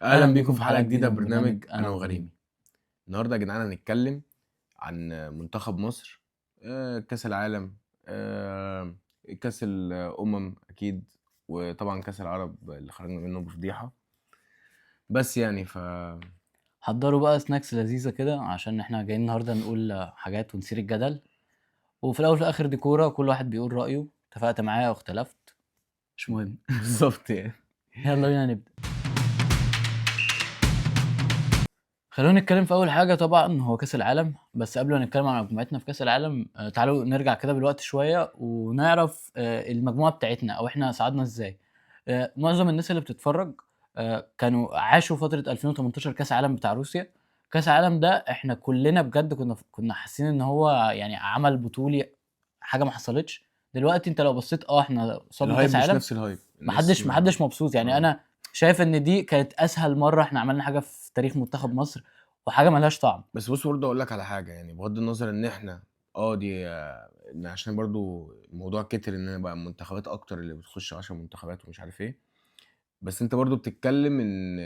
اهلا بيكم في حلقة جديدة ببرنامج انا وغريمي. النهارده يا جدعان هنتكلم عن منتخب مصر، كاس العالم، كاس الامم اكيد، وطبعا كاس العرب اللي خرجنا منه بفضيحه. بس يعني حضروا بقى snacks لذيذة كده عشان احنا جايين النهارده نقول حاجات ونثير الجدل، وفي الاول وفي الاخر دي كوره، كل واحد بيقول رايه، اتفقت معايا او اختلفت مش مهم. بالظبط يعني. يلا بينا نبدا. خلونا نتكلم في اول حاجة، طبعا هو كاس العالم. بس قبل ما نتكلم عن مجموعتنا في كاس العالم، تعالوا نرجع كده بالوقت شوية ونعرف المجموعة بتاعتنا او احنا صعدنا ازاي. معظم الناس اللي بتتفرج كانوا عاشوا فترة 2018 كاس عالم بتاع روسيا. كاس العالم ده احنا كلنا بجد كنا حاسين ان هو يعني عمل بطولي، حاجة ما حصلتش. دلوقتي انت لو بصيت احنا وصلنا ال hype كاس مش عالم، نفس ال hype، محدش مبسوط يعني. انا شايف ان دي كانت اسهل مرة احنا عملنا حاجة في تاريخ منتخب مصر، وحاجه ملهاش طعم. بس بص برضه اقول لك على حاجة، يعني بغض النظر ان احنا دي ان عشان برضه الموضوع كتر ان بقى منتخبات اكتر اللي بتخش 10 منتخبات ومش عارف ايه، بس انت برضه بتتكلم ان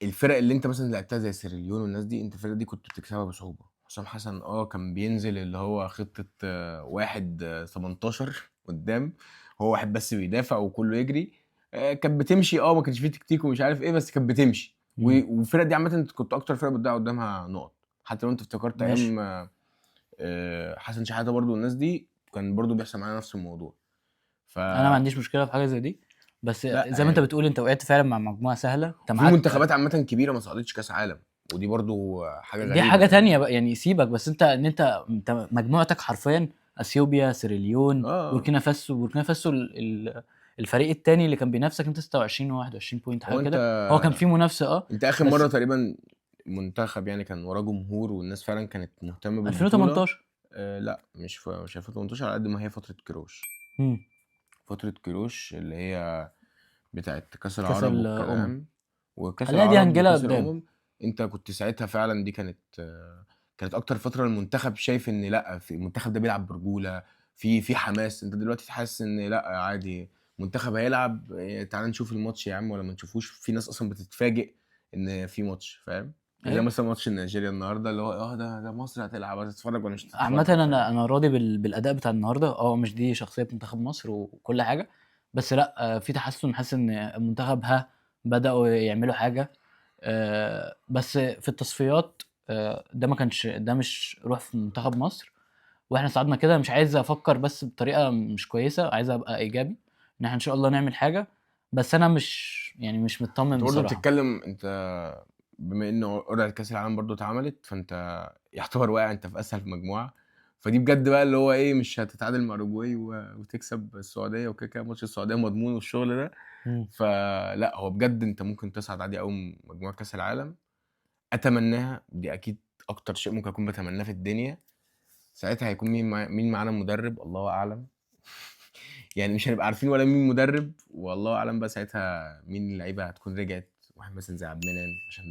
الفرق اللي انت مثلا لعبتها زي سيراليون والناس دي، انت الفرق دي كنت بتكسبها بصعوبة. حسام حسن كان بينزل اللي هو خطه 1 18 قدام، هو واحد بس بيدافع وكله يجري، كانت بتمشي، ما كانش فيه تكتيك ومش عارف ايه، بس كانت بتمشي. والفرق دي عامة انت كنت اكتر فرقه بتضيع قدامها نقط. حتى لو انت افتكرت ايام حسن شحاته برضو والناس دي، كان برضو بيحصل معانا نفس الموضوع. انا ما عنديش مشكلة في حاجة زي دي، بس زي ما انت بتقول انت وقعت فعلا مع مجموعة سهلة. انت معاك منتخبات عامة كبيرة ما صعدتش كاس عالم، ودي برضو حاجة غريبة، دي حاجة تانية بقى يعني. سيبك بس انت ان انت مجموعتك حرفيا اثيوبيا، سيراليون، بوركينا فاسو. بوركينا فاسو الفريق الثاني اللي كان بينافسك انت 26 و21 point حاجة كده، هو كان في منافسه. انت اخر مرة تقريبا منتخب يعني كان وراه جمهور والناس فعلا كانت مهتمة بالبطولة 2018. لا مش 2018 على قد ما هي فترة كيروش. فترة كيروش اللي هي بتاعت كاس العرب والكلام، وكاس العرب وكاس الامم. انت كنت ساعتها فعلا دي كانت اكتر فترة المنتخب شايف ان لا، في المنتخب ده بيلعب برجوله، في حماس. انت دلوقتي تحس ان لا عادي، منتخب هيلعب، تعال نشوف الماتش يا عم ولا ما نشوفوش. في ناس اصلا بتتفاجئ ان في ماتش، فاهم؟ زي مثلا ماتش نيجيريا النهارده اللي هو ده مصر هتلعب، هتتفرج ولا مش هتتفرج. عامة انا راضي بالاداء بتاع النهارده. مش دي شخصية منتخب مصر وكل حاجة، بس لا في تحسن، حاسس ان المنتخب بداوا يعملوا حاجة. بس في التصفيات ده ما كانش، ده مش روح في منتخب مصر، واحنا صعدنا كده. مش عايز افكر بس بطريقة مش كويسة، عايز ابقى ايجابي ان احنا ان شاء الله نعمل حاجة، بس انا مش مطمن بصراحة. برضه بتتكلم انت بما انه قرعه كاس العالم برضه اتعملت، فانت يعتبر واقع انت في اسهل مجموعة، فدي بجد بقى اللي هو ايه، مش هتتعادل مع اوروجواي وتكسب السعودية وكده كده ماتش السعودية مضمون والشغل ده. فلا هو بجد انت ممكن تصعد عادي قوي مجموعة كاس العالم. اتمناها، دي اكيد اكتر شيء ممكن اكون بتمناه في الدنيا. ساعتها هيكون مين معانا مدرب الله اعلم. يعني مش هنبقى عارفين ولا مين مدرب، والله اعلم بقى ساعتها مين اللعيبة هتكون رجعت. واحد مثلا زي عبد المنعم، عشان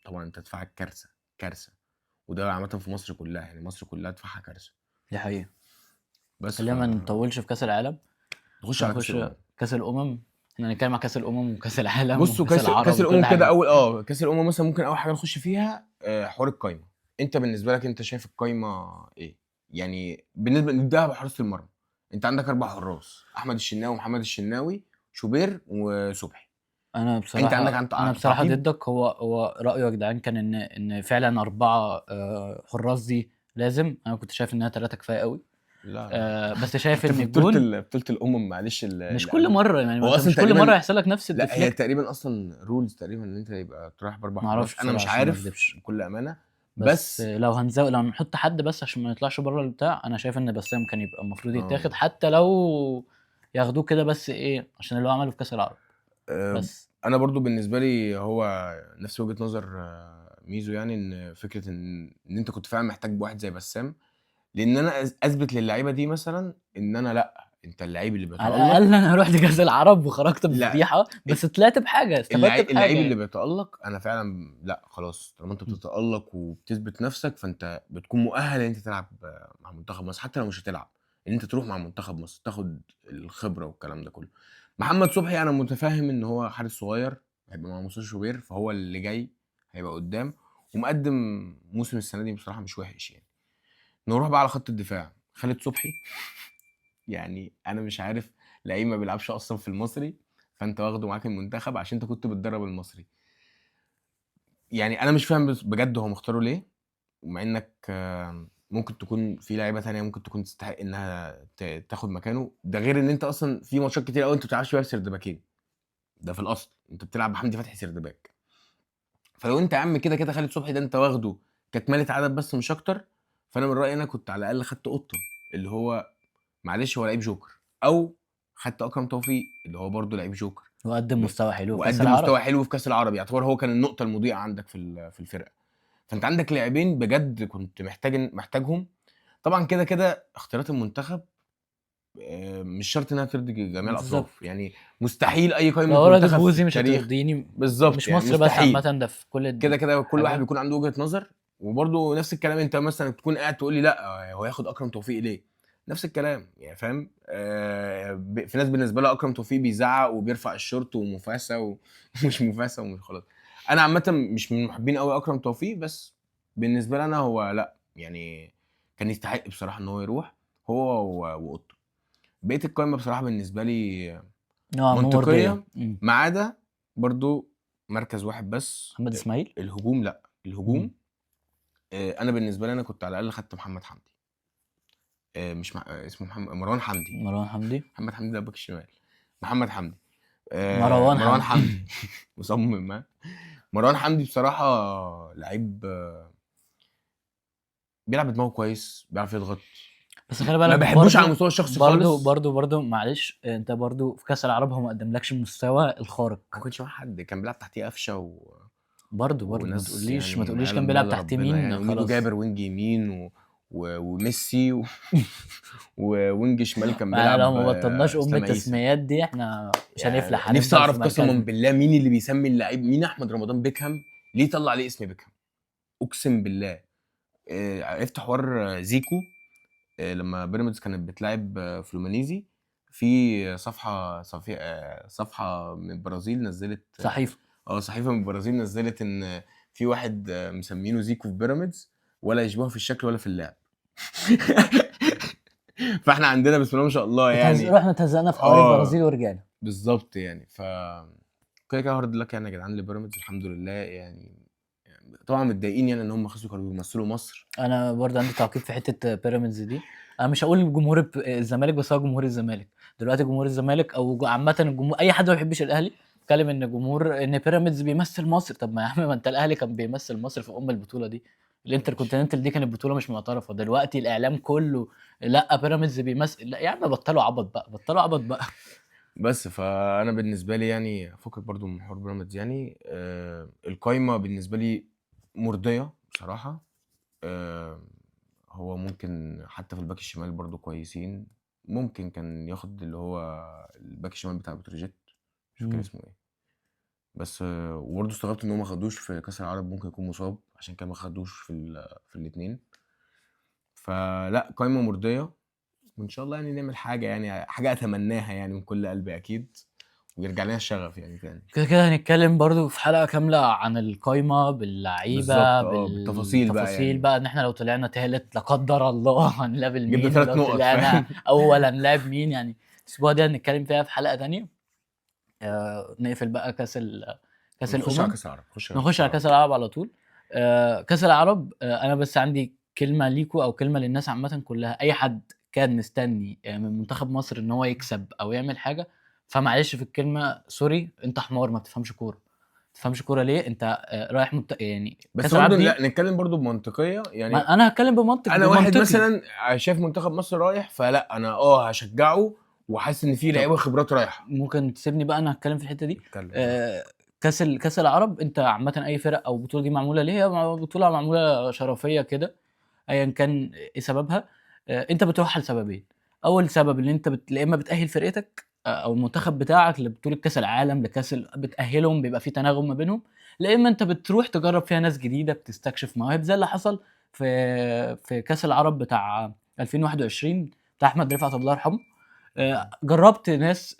طبعا انت دفاعك كارثة كارثة، وده عامة في مصر كلها، يعني مصر كلها دفاعها كارثة. دي حقيقة. بس خلينا ما نطولش في كاس العالم، نخش على كاس الامم. احنا هنتكلم على كاس الامم وكاس العالم. بصوا كاس الامم كده اول كاس الامم مثلا ممكن اول حاجة نخش فيها حوار القايمة. انت بالنسبة لك انت شايف القايمة ايه؟ يعني بالنسبة نبداها بحراسه المرمى، انت عندك 4 حراس، احمد الشناوي ومحمد الشناوي، شوبير وصبحي. انا بصراحة انت عندك انا بصراحة ضدك. هو رايه يا جدعان كان ان فعلا 4 حراس دي لازم. انا كنت شايف انها 3 كفاية قوي. لا بس شايف ان الجون بطوله الامم معلش مش كل مرة يعني، مش كل مرة يحصل لك نفس ال deflect. لا هي تقريبا اصلا rules تقريبا ان انت يبقى تروح ب4 حراس. انا مش عارف بكل امانه، بس لو هنزود، لو هنحط حد بس عشان ما نطلعش بره البتاع، انا شايف ان بسام كان يبقى المفروض يتاخد، حتى لو ياخدوه كده بس ايه عشان اللي هو عمله في كاس العرب. بس انا برضو بالنسبة لي هو نفس وجهه نظر ميزو، يعني ان فكرة ان انت كنت فعلا محتاج واحد زي بسام، لان انا اثبت للعيبة دي مثلا ان انا لا، انت اللعيب اللي بيتالق. على الاقل انا رحت كاس العرب وخرجت بفضيحه، بس طلعت بحاجة، استفدت بحاجة. اللعيب اللي بيتالق انا فعلا لا خلاص، طالما انت بتتالق وبتثبت نفسك فانت بتكون مؤهل ان انت تلعب مع منتخب مصر، حتى لو مش هتلعب ان انت تروح مع منتخب مصر تاخد الخبرة والكلام ده كله. محمد صبحي انا متفهم ان هو حارس صغير، هيبقى مع مصطفى شوبير، فهو اللي جاي هيبقى قدام، ومقدم موسم السنة دي بصراحة مش وحش يعني. نروح بقى على خط الدفاع، خالد صبحي يعني انا مش عارف، لعيب ما بيلعبش اصلا في المصري، فانت واخده معاك المنتخب عشان انت كنت بتدرب المصري. يعني انا مش فاهم بجد هو مختاره ليه، ومع انك ممكن تكون في لعيبة تانية ممكن تكون تستحق انها تاخد مكانه. ده غير ان انت اصلا في ماتشات كتير قوي انت ما بتلعبش فيها سردباكين، ده في الاصل انت بتلعب بحمدي فتحي third back. فلو انت يا عم كده كده خالد صبحي ده انت واخده ككماله عدد بس مش اكتر، فانا من رايي انا كنت على الاقل خدت قطة اللي هو معلش هو لعيب جوكر، او خدت اكرم توفيق اللي هو برده لعيب جوكر وقدم مستوى حلو في كاس وقدم العرب. مستوى حلو في كاس العرب، يعتبر هو كان النقطة المضيئة عندك في الفرقة. فانت عندك لاعبين بجد كنت محتاجهم. طبعا كده كده اختيارات المنتخب مش شرط انها ترضي جميع الاطراف، يعني مستحيل اي قائمة لو رضي منتخب في بوزي مش التاريخ هترضيني بالظبط، مش يعني مصر بس، مستحيل. عامة ده في كل كده كده كل واحد حاجة. بيكون عنده وجهه نظر. وبرده نفس الكلام، انت مثلا تكون قاعد تقول لي لا هو ياخد اكرم توفيق ليه؟ نفس الكلام يعني فاهم. في ناس بالنسبة لها اكرم توفيق بيزعق وبيرفع الشورت ومفاسه ومش مفاسه ومش خلاص. انا عامة مش من محبين قوي اكرم توفيق، بس بالنسبة لي انا هو لا يعني كان يستحق بصراحة ان هو يروح هو وقطه. بقية القائمة بصراحة بالنسبة لي نوعاً ما منطقية، مرضية. ما عدا برضو مركز واحد بس، محمد اسماعيل. الهجوم. لا الهجوم، انا بالنسبة لي انا كنت على الاقل خدت محمد حمدي، مش اسمه محمد، مروان حمدي. مروان حمدي، محمد حمدي ده باك الشمال، محمد حمدي، مروان مروان حمدي. حمدي. مصمم. ها؟ مروان حمدي بصراحة لعيب، بيلعب بدماغه كويس، بيعرف يضغط، بس خلي بالك ما بحبوش على المستوى الشخصي خالص. برضو معلش، انت برضو في كاس العرب هو ما قدملكش المستوى الخارق، ما كانش مع حد، كان بيلعب تحتيه قفشه برضو وناس ما يعني تقوليش ما كان يعلم بيلعب بها تحت ربنا مين، يعني. وميدو خلاص. جابر wing يمين وميسي و wing شمال كان ما بيلعب، لو ما بطلناش ام اسلام عيسى. التسميات دي احنا مش يعني هنفلح، نفسي هنفضل في اعرف قسما مركزنا. بالله مين اللي بيسمي اللعيب، مين احمد رمضان بيكهام، ليه طلع عليه اسم بيكهام؟ اقسم بالله. عرفت حوار زيكو، لما بيراميدز كانت بتلعب فلومينيزي، في صفحة من البرازيل نزلت، صحيفة. صحيفة من البرازيل نزلت ان في واحد، مسمينه زيكو في بيراميدز، ولا يشبهه في الشكل ولا في اللعب. فاحنا عندنا بسم الله ما شاء الله يعني رحنا تهزقنا في حوار البرازيل ورجعنا بالظبط يعني. ف كده كده hard luck يعني يا جدعان لبيراميدز، الحمد لله يعني. طبعا متضايقين يعني ان هم خسروا، كانوا بيمثلوا مصر. انا برضه عندي تعقيب في حتة بيراميدز دي، انا مش هقول جمهور الزمالك، بس هو جمهور الزمالك دلوقتي، جمهور الزمالك او عامة الجمهور، اي حد ما بيحبش الاهلي اتكلم ان جمهور ان بيراميدز بيمثل مصر. طب ما يا عم، ما انت الاهلي كان بيمثل مصر في ام البطولة دي، الانتر كونتيننتال دي كانت بطوله مش معترفة، دلوقتي الاعلام كله لا بيراميدز بيمثل، لا يا عم بطلوا عبط بقى، بطلوا عبط بقى. بس فانا بالنسبة لي يعني فكك برضو من حوار بيراميدز يعني، القايمة بالنسبة لي مرضية بصراحة. هو ممكن حتى في الباك الشمال برضو كويسين، ممكن كان ياخد اللي هو الباك الشمال بتاع بتروجيت، مش فاكر اسمه ايه، بس وبرضه استغربت ان هو ما خدوش في كاس العرب، ممكن يكون مصاب عشان كده ما خدوش في الاثنين. فلا قايمة مرضية، وان شاء الله يعني نعمل حاجة، يعني حاجة اتمناها يعني من كل قلبي اكيد، ويرجع لنا الشغف يعني تاني. كده كده هنتكلم برضو في حلقة كاملة عن القايمة باللعيبه، بالظبط، بالتفاصيل بقى بالتفاصيل يعني. بقى، ان احنا لو طلعنا تالت لا قدر الله هنلعب جبنا مين، تلات ولو نقط، طلعنا فاهم؟ اول هنلعب مين، يعني الاسبوع ده هنتكلم فيها في حلقة تانية. نقفل بقى كاس نخش على الأمم. كاس العرب، نخش على نخش على كاس العرب على طول. كاس العرب، انا بس عندي كلمة ليكو او كلمة للناس عامة كلها، اي حد كان مستني من منتخب مصر ان هو يكسب او يعمل حاجة، فمعلش في الكلمة sorry، انت حمار ما بتفهمش كورة. ما بتفهمش كورة ليه؟ انت رايح يعني بس كاس العرب برضه دي لا نتكلم برضه بمنطقية يعني. ما انا هتكلم بمنطق، انا واحد بمنطقي. مثلا شايف منتخب مصر رايح، فلا انا هشجعه وحاسس ان في طب لعيبة خبرات رايحة. ممكن تسيبني بقى انا هتكلم في الحتة دي. اتكلم. كاس العرب انت عامة اي فرق او بطوله دي معمولة ليه؟ هي بطوله معمولة شرفيه كده، ايا كان ايه سببها. انت بتروحها لسببين. اول سبب ان انت يا اما بتاهل فرقتك، او المنتخب بتاعك لبطولة كاس العالم، لكاس بتاهلهم، بيبقى في تناغم ما بينهم، لا اما انت بتروح تجرب فيها ناس جديدة، بتستكشف مواهب زي اللي حصل في كاس العرب بتاع 2021 بتاع احمد رفعت الله يرحمه. جربت ناس،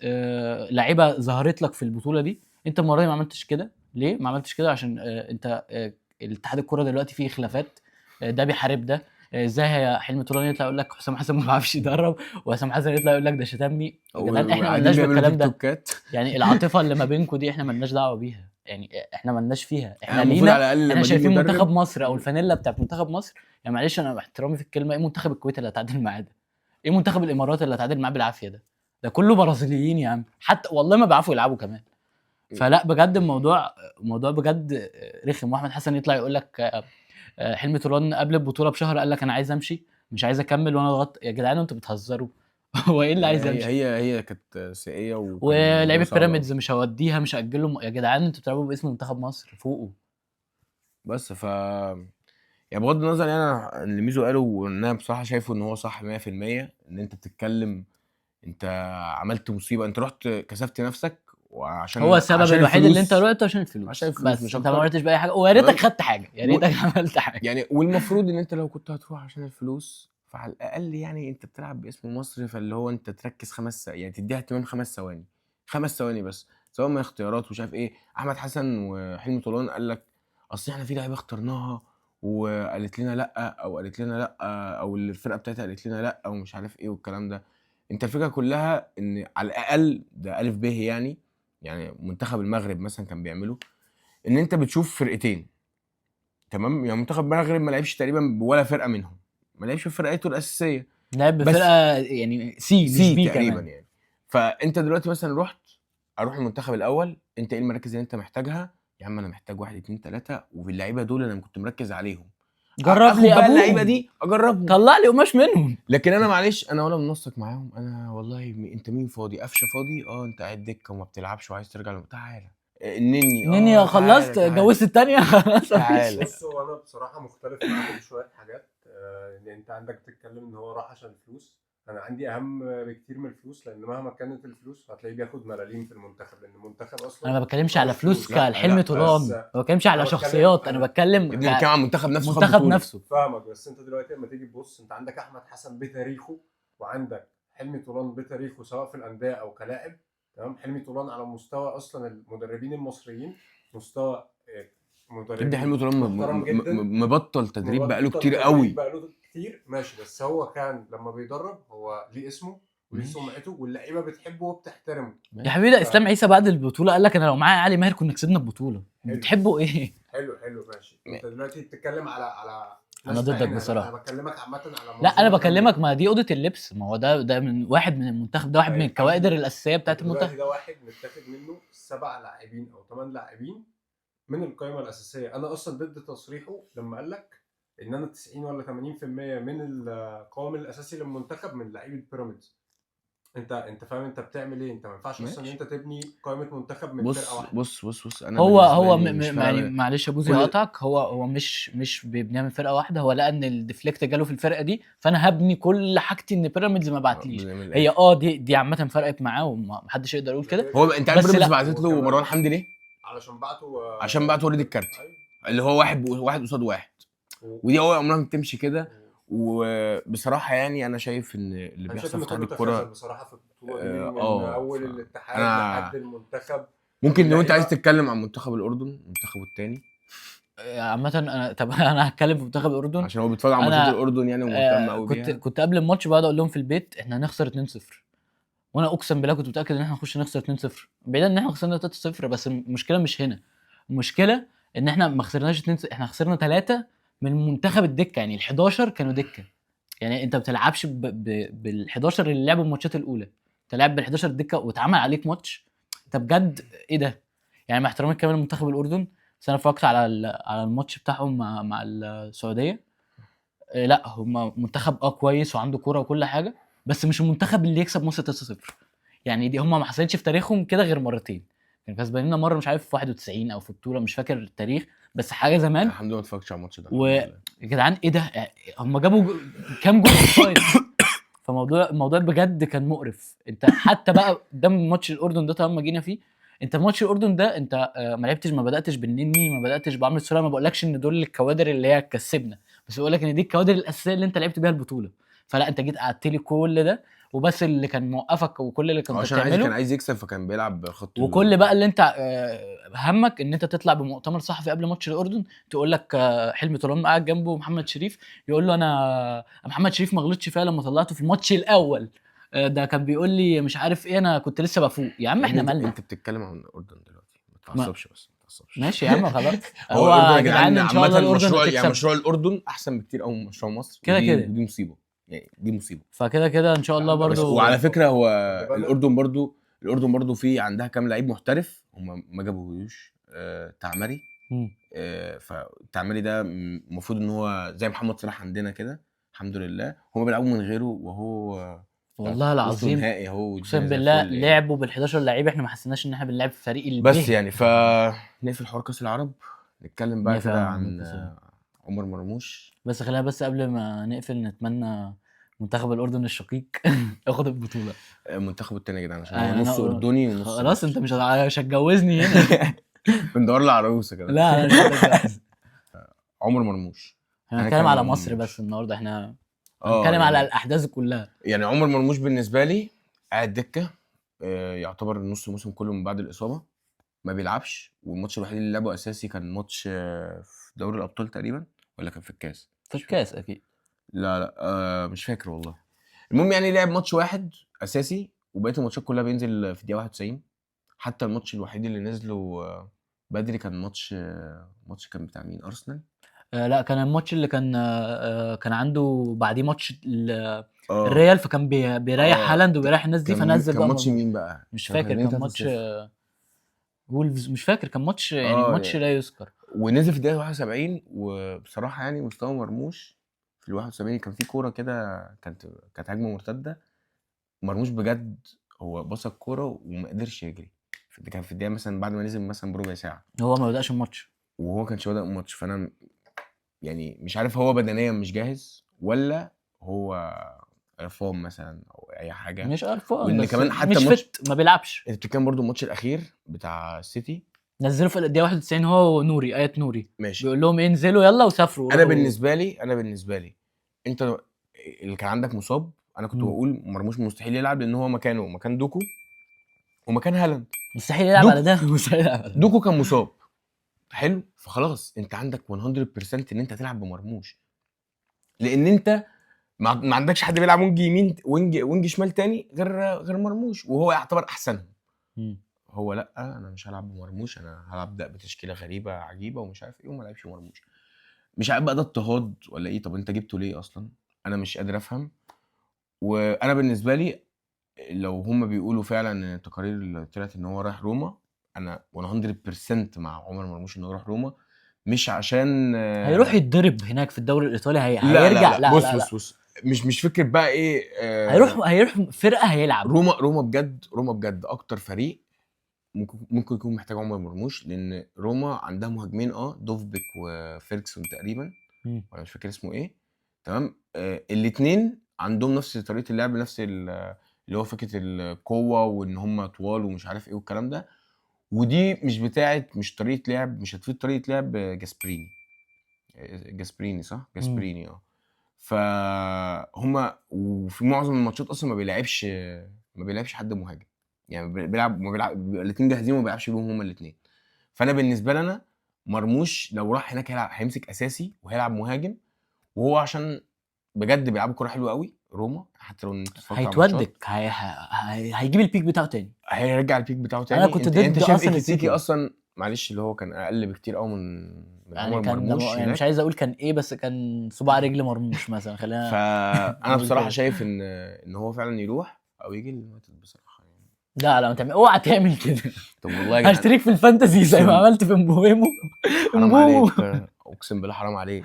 لعيبة ظهرت لك في البطولة دي، انت المرة دي ما عملتش كده. ليه ما عملتش كده؟ عشان انت الاتحاد الكورة دلوقتي فيه خلافات، ده بيحارب ده، ازاي حلمي طولان يطلع يقول لك حسام حسن ما بيعرفش يدرب، وحسام حسن يطلع يقول لك ده شتمني. يا جدعان احنا وقاعدين مالناش بيعملوا بالكلام تيك ده، توكات. يعني العاطفة اللي ما بينكم دي احنا مالناش دعوه بيها، يعني احنا مالناش فيها. احنا يعني المفروض لينا على الاقل لما احنا اجيب شايفين مدرب منتخب مصر او الفانيلا بتاعت منتخب مصر، يعني معلش انا باحترامي في الكلمة، ايه منتخب الكويت اللي هتعادل معاه ده؟ ايه منتخب الامارات اللي هتعادل معاه بالعافية ده؟ ده كله برازيليين يا عم، حتى والله ما بيعرفوا يلعبوا كمان. فلا بجد الموضوع بجد رخم. واحمد حسن يطلع يقول لك حلمي طولان قبل البطولة بشهر قال لك انا عايز امشي، مش عايز اكمل، وانا ضغطت. يا جدعان انتوا بتهزروا. هو ايه اللي عايز هي امشي؟ هي كانت سيئه وكان ولعيبة الموضوع صعب أوي. بيراميدز مش هوديها، مش هاجلهم. يا جدعان انتوا بتلعبوا باسم منتخب مصر، فوقوا. بس ف يعني بغض النظر يعني أنا اللي ميزو قاله، وان انا بصراحة شايفه ان هو صح 100%، ان انت بتتكلم، انت عملت مصيبة، انت رحت كسفت نفسك، وعشان هو السبب عشان الوحيد اللي انت الفلوس. رحت عشان الفلوس، عشان الفلوس بس مش انت ما أكتر. رحتش باي حاجة، ويا ريتك تمام. خدت حاجة، يا ريتك عملت حاجة. يعني والمفروض ان انت لو كنت هتروح عشان الفلوس فعلى الاقل يعني انت بتلعب باسم مصر، فاللي هو انت تركز يعني تديها اهتمام 5 ثواني، 5 ثواني بس، سواء من اختيارات ومش عارف ايه. احمد حسن وحلمي طولان قال لك اصل احنا في لعيبة اخترناها وقالت لنا لا، او قالت لنا لا، او الفرقة بتاعتها قالت لنا لا، ومش عارف ايه والكلام ده. انت الفكرة كلها ان على الاقل ده الف ب، يعني منتخب المغرب مثلا كان بيعمله، ان انت بتشوف فرقتين، تمام؟ يعني منتخب المغرب ما لعبش تقريبا بولا فرقه منهم، ما لعبش بفرقته الاساسية، لعب بس بفرقة يعني C مش C B تقريبا كمان. يعني. فانت دلوقتي مثلا رحت اروح المنتخب الاول، انت ايه المراكز اللي انت محتاجها؟ يا عم انا محتاج 1 2 3، وباللعيبه دول انا كنت مركز عليهم، جرب اخد لي بقى اللعيبة ابوهم، دي اجربهم، طلع لي قماش منهم. لكن انا معلش انا ولا منسق معاهم، انا والله انت مين فاضي؟ قفشه فاضي، انت قاعد دكه وما بتلعبش وعايز ترجع، تعالى النني، نيني تعالى خلصت تعالى اتجوزت الثانية خلاص مفيش. تعالى. بص هو انا بصراحة مختلف معاكم في شوية حاجات. ان انت عندك بتتكلم ان هو راح عشان الفلوس، انا عندي اهم بكتير من الفلوس، لان مهما كانت الفلوس هتلاقيه بياخد ملاليم في المنتخب، لان المنتخب اصلا انا ما بتكلمش على معهوش فلوس فلوس. لا، كالحلم لا، طولان، بس ما بتكلمش على أنا بتكلم- شخصيات، انا أنا- بتكلم ابني بيتكلم عن المنتخب نفسه، خد منتخب بطولة. نفسه. فاهمك، بس انت دلوقتي لما تيجي تبص انت عندك احمد حسن بتاريخه، وعندك حلمي طولان بتاريخه سواء في الاندية او كلاعب، تمام. حلمي طولان على مستوى اصلا المدربين المصريين، مستوى مدربين ابني حلمي طولان محترم جدا، مبطل تدريب بقاله مبطل كتير تدريب قوي، بقاله كتير ماشي، بس هو كان لما بيدرب هو ليه اسمه وليه ماشي. سمعته، واللعيبة بتحبه وبتحترمه. يا حبيبي ده اسلام عيسى بعد البطولة قال لك انا لو معايا علي ماهر كنا كسبنا البطولة. حلو. بتحبوا ايه؟ حلو حلو ماشي. انت دلوقتي بتتكلم على أنا ناس ضدك بعينها. بصراحة. انا بكلمك عامة على لا انا منظومة بكلمك، ما دي اوضة اللبس، ما هو ده من واحد من المنتخب، ده واحد من طيب، الكوادر الاساسية بتاعت دلوقتي المنتخب. ده واحد متاخد منه 7 لاعبين او 8 لاعبين من القائمة الاساسية. انا اصلا ضد تصريحه لما قال لك ان انا 90 ولا 80% من القوام الاساسي للمنتخب من لعيبة بيراميدز. انت فاهم انت بتعمل ايه؟ انت ما ينفعش اصلا ان ماشي. انت تبني قائمة منتخب من بص فرقه واحدة. بص بص بص انا هو بالنسبة هو لي مش فارقة يعني معايا. معلش يا بوزي هقطعك، هو مش بيبنيها من فرقه واحدة، هو لقى ان ال defect جاله في الفرقة دي، فانا هبني كل حاجتي ان بيراميدز ما بعتليش. من هي الآخر. دي عامة فرقت معاه ومحدش يقدر يقول كده. هو انت عارف بس بيراميدز لا. بعتت له هو كمان- مروان حمدي ليه؟ علشان بعته عشان بعته وليد الكارتي. أيوة. اللي هو واحد قصاد واحد، ودي هو عمرها ما بتمشي كده. وبصراحة يعني انا شايف ان اللي انا شايف بيحصل ان في اتحاد كله تخاذل الكورة بصراحة في البطولة دي، من اول الاتحاد لحد المنتخب. ممكن لو انت عايز اللعيبة- تتكلم عن منتخب الاردن، منتخبه الثاني، عامة انا طب انا هتكلم في منتخب الاردن عشان هو بيتفرج على أنا، ماتشات الاردن يعني ومهتم قوي كنت بيها. كنت قبل الماتش بقعد اقول لهم في البيت احنا هنخسر 2-0، وانا اقسم بالله كنت متاكد ان احنا هنخش نخسر 2-0، بعيدا ان احنا خسرنا 3-0، بس المشكلة مش هنا، المشكلة ان احنا ما خسرناش 2، احنا خسرنا 3 من منتخب الدكة، يعني ال 11 كانوا دكه، يعني انت ما بتلعبش بال 11 اللي لعبوا الماتشات الاولى، انت لاعب بال 11 دكه واتعمل عليك ماتش. انت بجد ايه ده؟ يعني مع احترامي الكامل لمنتخب الاردن، بس انا اتفرجت على الماتش بتاعهم مع السعودية. لا هم منتخب كويس وعنده كورة وكل حاجة، بس مش المنتخب اللي يكسب مصر 3-0. يعني دي هم ما حصلتش في تاريخهم كده غير مرتين، كانوا كسبانيننا مرة مش عارف في 91 او في بطوله مش فاكر التاريخ، بس حاجة زمان. الحمد لله ما اتفرجتش على الماتش ده. يا جدعان ايه ده؟ هم جابوا كام جول offside؟ فموضوع الموضوع بجد كان مقرف. انت حتى بقى قدام ماتش الاردن ده طالما جينا فيه، انت ماتش الاردن ده انت ما لعبتش، ما بداتش بالنني، ما بداتش بعمرو السوليه، ما بقولكش ان دول الكوادر اللي هي كسبنا، بس بقول لك ان دي الكوادر الاساسية اللي انت لعبت بيها البطولة. فلا انت جيت قعدت لي كل ده، وبس اللي كان موقفك وكل اللي كنت عشان عايز كان بتعمله عايز يكسب، فكان بيلعب خط وكل بقى اللي انت همك ان انت تطلع بمؤتمر صحفي قبل ماتش الاردن تقول لك حلمي طولان قاعد جنبه محمد شريف، يقول له انا محمد شريف ما غلطش فيا لما طلعته في الماتش الاول، ده كان بيقول لي مش عارف ايه، انا كنت لسه بفوق. يا عم احنا مالنا؟ انت بتتكلم عن الاردن دلوقتي، ما تعصبش بس، ما تعصبش. ماشي يا عم خلاص. هو الاردن يا يا جدعان ان شاء الله عامة الاردن مشروع، يعني هتكسب مشروع الاردن احسن بكتير قوي من مشروع مصر، كده كده. ودي مصيبة، يعني دي مصيبة. فكده كده ان شاء الله بس برضو. وعلى فكرة هو خلي بالك. الاردن برضو في عندها كام لعيب محترف هم ما جابوهوش، تعمري. فتعمري ده المفروض ان هو زي محمد صلاح عندنا كده، الحمد لله هم بيلعبوا من غيره، وهو والله العظيم نهائي اهو، اقسم بالله لعبوا بال11 لعيب، احنا ما حسيناش ان احنا بنلعب فريق الب بس يعني فنقفل حوار كاس العرب، نتكلم بقى نقفل كده عن عن كأس العرب. عمر مرموش. بس خلينا بس قبل ما نقفل نتمنى منتخب الاردن الشقيق ياخد البطولة. منتخب التاني يا جدعان، عشان هو نص اردني ونص خلاص مصري. انت مش هتجوزني هنا. بندور له عروسه كده. لا انا مش هتجوز. عمر مرموش، احنا هنتكلم هنتكلم على عن مصر مرموش. بس النهارده، احنا هنتكلم على الاحداث كلها. يعني عمر مرموش بالنسبة لي قاعد دكه، يعتبر نص الموسم كله من بعد الاصابة ما بيلعبش، والماتش الوحيد اللي لعبه اساسي كان ماتش في دوري الابطال تقريبا، ولا كان في الكاس؟ في الكاس اكيد. لا لا مش فاكر والله. المهم يعني لعب ماتش واحد اساسي، وبقية الماتشات كلها بينزل في الدقيقة 91. حتى الماتش الوحيد اللي نزله بدري كان ماتش كان بتاع مين؟ ارسنال؟ لا كان الماتش اللي كان عنده بعديه ماتش الريال، فكان بيريح هالاند وبيريح الناس دي، فنزل كان بقى ماتش مرموش. مين بقى؟ مش كان فاكر، فريقين كان ماتش 3-0. وولفز، مش فاكر، كان ماتش يعني ماتش يعني لا يذكر. ونزل في الدقيقة 71، وبصراحة يعني مستوى مرموش في ال 71 كان في كورة كده، كانت هجمة مرتدة، مرموش بجد هو باص الكورة وما قدرش يجري، كان في الدقيقة مثلا بعد ما نزل مثلا بربع ساعة، هو ما بدأش الماتش، وهو ما كانش بدأ الماتش. فانا يعني مش عارف هو بدنيا مش جاهز ولا هو قرفان مثلا او اي حاجة، مش قرفان، وإن بس كمان حتى مش fit، ما بيلعبش. انت بتتكلم برضو الماتش الاخير بتاع السيتي نزلوا في الدقيقة 91 هو ونوري، ايات نوري، ماشي، بيقول لهم ايه انزلوا يلا وسافروا. انا بالنسبة لي انت اللي كان عندك مصاب، انا كنت بقول مرموش مستحيل يلعب لان هو مكانه مكان دوكو ومكان هالاند، مستحيل يلعب على ده، مستحيل يلعب على ده. دوكو كان مصاب حلو، فخلاص انت عندك 100% ان انت هتلعب بمرموش، لان انت ما عندكش حد بيلعب wing يمين wing شمال تاني غير مرموش، وهو يعتبر احسنهم. هو لا انا مش هلعب بمرموش، انا هلعب ده بتشكيله غريبة عجيبة ومش عارف ايه، وما لعبش مرموش. مش عارف بقى ده اضطهاد ولا ايه، طب انت جبته ليه اصلا؟ انا مش قادر افهم. وانا بالنسبة لي لو هم بيقولوا فعلا ان التقارير اللي طلعت ان هو رايح روما، انا 100% مع عمر مرموش انه يروح روما، مش عشان هيروح يتضرب هناك في الدوري الايطالي، لا هيرجع. لا, لا, بص لا بص بص مش فكرة بقى ايه، هيروح فرقه هيلعب. روما بجد، روما بجد اكتر فريق ممكن يكون محتاج عمر مرموش، لان روما عندها مهاجمين دوفبيك وفيركسون تقريبا، وانا مش فاكر اسمه ايه، تمام. الاثنين عندهم نفس طريقه اللعب، نفس اللي هو فكرة القوة وان هم طوال ومش عارف ايه والكلام ده، ودي مش بتاعه، مش طريقه لعب، مش هتفيد طريقه لعب جاسبريني صح؟ جاسبريني فهم وفي معظم الماتشات اصلا ما بيلعبش حد مهاجم، يعني بيلعب ما بيلعب الاثنين جاهزين وما بيلعبش بيهم هما الاثنين. فانا بالنسبة لنا مرموش لو راح هناك هيلعب، هيمسك اساسي وهيلعب مهاجم، وهو عشان بجد بيلعبوا كورة حلوة قوي روما، حتى لو انت اتفرجت على الماتشات هيتودك، هيجيب ال peak بتاعه تاني، هيرجع ال peak بتاعه تاني. انا كنت ضد انت شايف اصلا ايكيتيكي اصلا، معلش اللي هو كان اقل بكتير قوي من يعني عمر كان مرموش يعني مش عايز اقول كان ايه، بس كان صباع رجل مرموش مثلا، خلينا. فانا بصراحة شايف ان هو فعلا يروح او يجي اليونايتد بصراحة يعني. لا لا ما تعمل، اوعى تعمل كده. طب والله يا جدعان هشتريك في ال fantasy زي ما عملت في مبومو. حرام عليك، اقسم بالله حرام عليك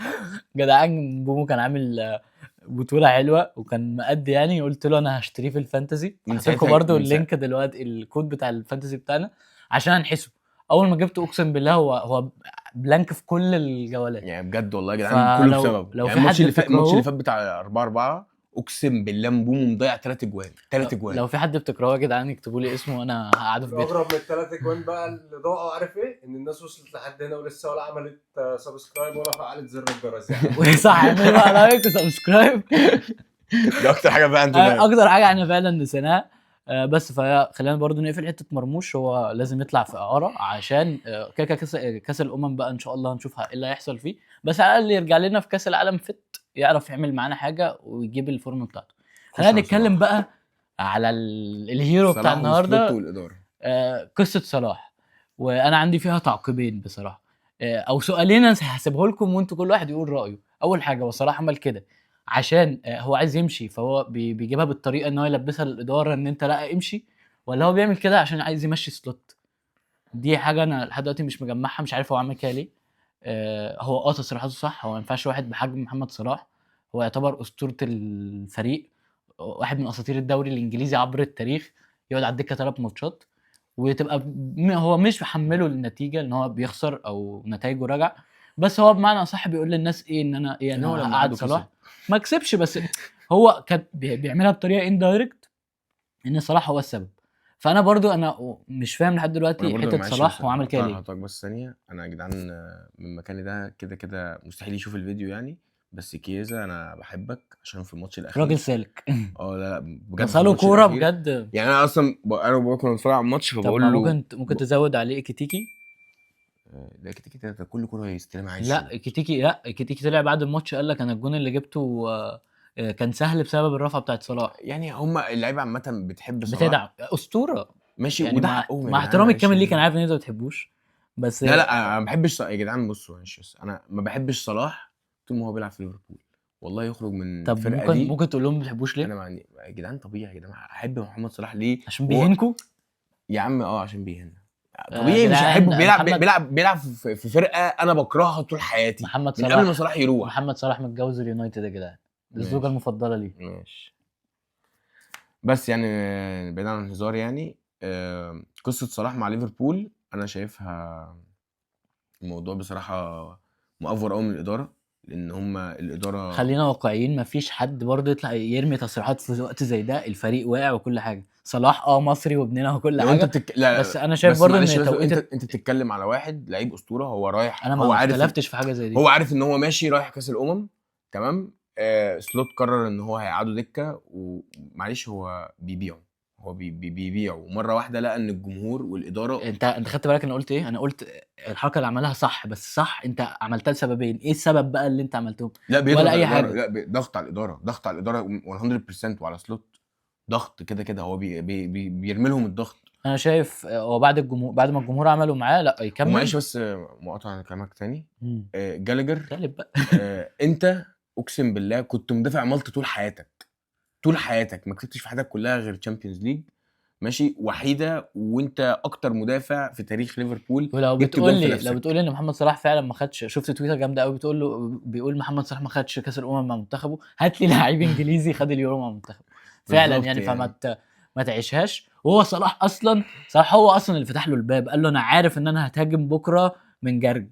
جدعان. مبومو كان عامل بطوله حلوة وكان مأدي يعني، قلت له انا هشتريه في ال fantasy، هحط لكم برده ال link دلوقتي، الكود بتاع ال fantasy بتاعنا عشان انحسه. اول ما جبته اقسم بالله هو blank في كل الجولات يعني بجد والله يا جدعان، كله بسببه. لو يعني في حد الماتش اللي فات بتاع 4-4 اقسم بالله مبومو مضيع 3 اجوان، 3 اجوان. لو في حد بتكرهه يا جدعان اكتبوا لي اسمه وانا هقعده في بيته. اغرب من الثلاث اجوان بقى اللي ضاعوا، عارف ايه؟ ان الناس وصلت لحد هنا ولسه ولا عملت subscribe ولا فعلت زر الجرس يعني. صح، اعملوا بقى like و subscribe. دي اكتر حاجة فعلا تضايق. اكتر حاجة احنا فعلا نسيناها. بس فخلينا برضو نقفل حتة مرموش، هو لازم يطلع في اعاره عشان كده كده كاس الامم بقى ان شاء الله هنشوفها ايه اللي هيحصل فيه، بس على الاقل يرجع لنا في كاس العالم fit، يعرف يعمل معانا حاجة ويجيب ال form بتاعته. خش خلينا على نتكلم صلاح. بقى على ال hero بتاع صلاح النهارده، وسلوت والادارة. قصة صلاح، وانا عندي فيها تعقيبين بصراحة، او سؤالين انا هسيبه لكم وانتوا كل واحد يقول رايه. اول حاجة، هو صلاح عمل كده عشان هو عايز يمشي، فهو بيجيبها بالطريقة ان هو يلبسها للادارة ان انت لا امشي، ولا هو بيعمل كده عشان عايز يمشي سلوت؟ دي حاجة انا لحد دلوقتي مش مجمعها، مش عارف هو عمل كده ليه. هو تصريحاته صح، هو ما ينفعش واحد بحجم محمد صلاح، هو يعتبر اسطورة الفريق، واحد من اساطير الدوري الانجليزي عبر التاريخ، يقعد على الدكة 3 ماتشات وتبقى هو مش محمله النتيجة ان هو بيخسر او نتائجه راجع، بس هو بمعنى اصح بيقول للناس ايه، ان انا ايه، إن هو انا لما هقعد قعدوا صلاح ما كسبش، بس هو كان بيعملها بطريقة indirect ان صلاح هو السبب. فانا برضو انا مش فاهم لحد وانا دلوقتي برضو حتة معلش صلاح بس هو عمل كده هقطع ليه. هقطعك بس ثانية. انا يا جدعان من مكاني ده كده كده مستحيل يشوف الفيديو يعني، بس كيزا انا بحبك عشان في الماتش الاخير راجل سالك. اه لا لا بجد في وصلوا الماتش كورة الأخير- بجد. يعني انا اصلا انا وبابا كنا بنتفرج على الماتش طب ما فبقول له ممكن تزود عليه ايكيتيكي. لا كده كده ده كل كورة هيستلمها عايز لا يشوط. ايكيتيكي، لا ايكيتيكي طلع بعد الماتش قال لك انا الجون اللي جبته كان سهل بسبب الرفعة بتاعت صلاح. يعني هما اللعيبة عامة بتحب صلاح بتدعم اسطورة ماشي يعني وده مع, حقهم يا مع جدعان، احترامي معلش الكامل ليك، يعني. انا عارف ان انت ما بتحبوش، بس لا لا انا ما بحبش يا جدعان بصوا معلش، بس انا ما بحبش صلاح طول ما هو بيلعب في ليفربول، والله يخرج من طب الفرقة ممكن دي. ممكن تقول لهم ما بتحبوش ليه؟ انا ما عندي يا جدعان، طبيعي يا جدعان احب محمد صلاح ليه؟ عشان هو- بيهينكوا؟ يا عم عشان بيهنا طبيعي مش جدعان، هحبه، بيلعب بيلعب في فرقه انا بكرهها طول حياتي محمد من قبل ما صلاح صلاح يروح. محمد صلاح متجوز اليونايتد يا جدعان، الزوجة ماشي. المفضلة ليه. ماشي بس يعني بعيد عن الهزار يعني، قصة صلاح مع ليفربول انا شايفها الموضوع بصراحة مأفور قوي من الادارة، لان هم الادارة خلينا واقعيين، مفيش حد برضه يطلع يرمي تصريحات في وقت زي ده، الفريق واقع وكل حاجة، صلاح مصري وابننا وكل لو انت حاجة، لا بس انا شايف بس برضه معلش ان بس توقيت انت بتتكلم على واحد لعيب اسطورة، هو رايح، انا هو ما عارف اختلفتش في حاجة زي دي، هو عارف ان هو ماشي رايح كاس الامم تمام. سلوت قرر ان هو هيقعده دكه، ومعلش هو بيبيعه، هو بيبيعه مرة واحدة، لقى ان الجمهور والادارة. انت خدت بالك انا قلت ايه؟ انا قلت الحركة اللي عملها صح، بس صح انت عملتها لسببين، ايه السبب بقى اللي انت عملته؟ لا بيضغط ولا اي على الإدارة. حاجة. لا ضغط على الادارة، ضغط على الادارة 100% وعلى سلوت ضغط كده كده، هو بي بي بي بيرمي لهم الضغط. انا شايف هو بعد الجمهور، بعد ما الجمهور عملوا معاه لا يكمل. ومعلش بس مقاطعه على كلامك تاني، جالجر، غالب بقى. انت اقسم بالله كنت مدافع مالطا طول حياتك، طول حياتك ما كسبتش في حياتك كلها غير Champions League ماشي وحيده، وانت اكتر مدافع في تاريخ ليفربول. ولو جبت بتقول جون في لي، نفسك. لو بتقول لي ان محمد صلاح فعلا ما خدش، شفت تويتر جامدة قوي بتقول له، بيقول محمد صلاح ما خدش كاس الامم مع منتخبه، هات لي لعيب انجليزي خد اليورو مع منتخبه فعلا بالظبط يعني. يعني. فما ما تعيشهاش. وهو صلاح اصلا، صلاح هو اصلا اللي فتح له الباب، قال له انا عارف ان انا هتهاجم بكره من جرج،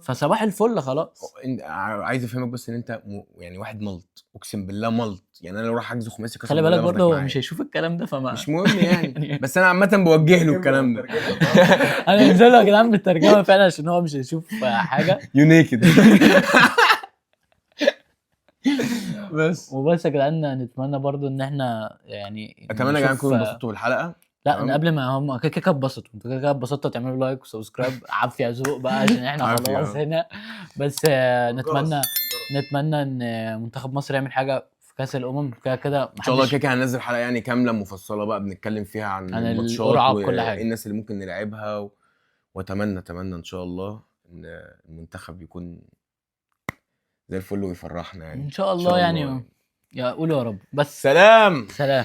فصباح الفل خلاص. عايز افهمك بس ان انت يعني واحد ملط، اقسم بالله ملط يعني. انا لو راح احجز خماسي قسم خلي بالك بالله برضه هو باخدك مش معايا. هيشوف الكلام ده، فما مش مهم يعني، بس انا عامة بوجه له الكلام ده. انا نزل له يا جدعان بالترجمة فعلا عشان هو مش هيشوف حاجة. you naked. بس وبس يا جدعان، نتمنى برضو ان احنا يعني اتمنى يا جدعان نشوف- تكونوا انبسطتوا بالحلقة. لا تمام؟ قبل ما هم كده كده اتبسطوا، انتوا كده كده اتبسطتوا، تعملوا like و subscribe، عافية ذوق بقى عشان احنا عافية، خلاص هنا. بس نتمنى ان منتخب مصر يعمل حاجة في كاس الامم كده كده. ان شاء الله كده كده هننزل حلقة يعني كاملة مفصلة بقى بنتكلم فيها عن عن الماتشات القرعة وكل حاجة. وايه الناس اللي ممكن نلعبها واتمنى ان شاء الله ان المنتخب يكون زي الفل ويفرحنا يعني ان شاء الله يعني، يا قولوا يا رب. بس سلام. سلام.